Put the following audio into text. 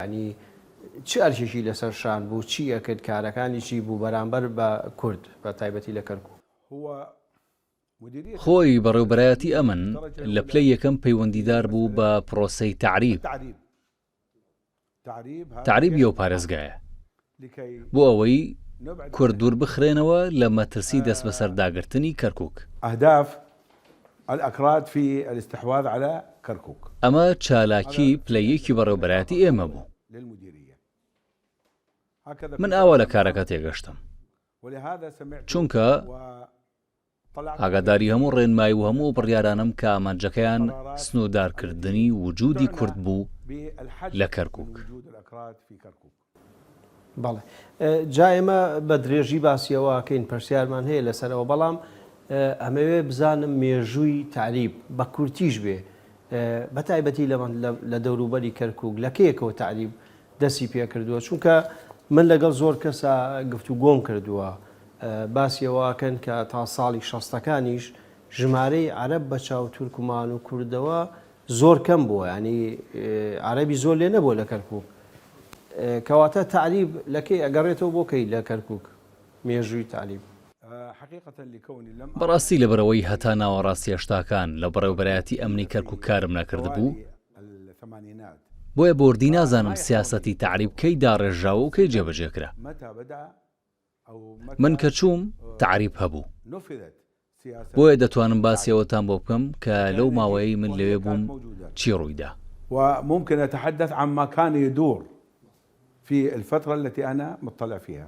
یانی چ ئەرکێکی لەسەر شان بوو، چی ئەکرد، کارەکانی چی بوو بەرامبەر بە کورد بە تایبەتی لە کەرکوک؟ خۆی بەڕێوبەرایەتی ئەمن لە پلەی یەکەم پەیوەندیدار بوو بە پرۆسەی تەعریب، تەعریبی ئەو پارێزگایە، بۆ ئەوەی کورد دووربخرێنەوە لە مەترسی دەستبەسەرداگرتنی کەرکوک. ئەمە چالاکیی پلە یەکی بەڕێوبەرایەتی ئێمە بوو. من ئاوا لە کارەکە تێگەشتم. چونکە ئاگاداری هەموو ڕێنمایی و هەموو ئەو بڕیارانەم کە ئامانجەکەیان سنووردارکردنی وجودی کورد بوو لە کەرکوک. بەڵێ جا ئێمە بە درێژی باسی ئەوە ئەکەین پرسیارمان هەیە لەسەر ئەوە بەڵام ئەمەوێ بزانم مێژووی تەعریب بە کورتیش بێ بە تایبەتی لە دەوروبەری کەرکوک لە کەیەکەوە تەعریب دەستی پێکردووە چونکە من لەگەڵ زۆر کەسا گفتوگۆم کردووە باسی ئەوە ئەکەن کە تا ساڵی شەستەکانیش ژمارەی عەرەب بە چاو تورکمان و کوردەوە زۆر کەم بووە ینی عەرەبی زۆر لێ نەبووە لە کەرکک کەواتە تەعریب لە کەی ئەگەڕێتەوە بۆ کەی لە کەرکک مێژووی تەعریب؟ بەڕاستی لەبەرئەوەی هەتا ناوەڕاستی هەشتاکان لە بەڕێوەبەرایەتی ئەمنی کەرکوک کارم نەکردبوو، بۆیە بەوردی نازانم سیاسەتی تەعریب کەی داڕێژراوە و کەی جێبەجێکرا. من کە چووم تەعریب هەبوو. بۆیە دەتوانم باسی ئەوەتان بۆ بکەم کە لەو ماوەیەی من لەوێ بووم چی ڕوویدا. وممکن اتحدث عما كان يدور في الفترة التي انا مطلع فيها.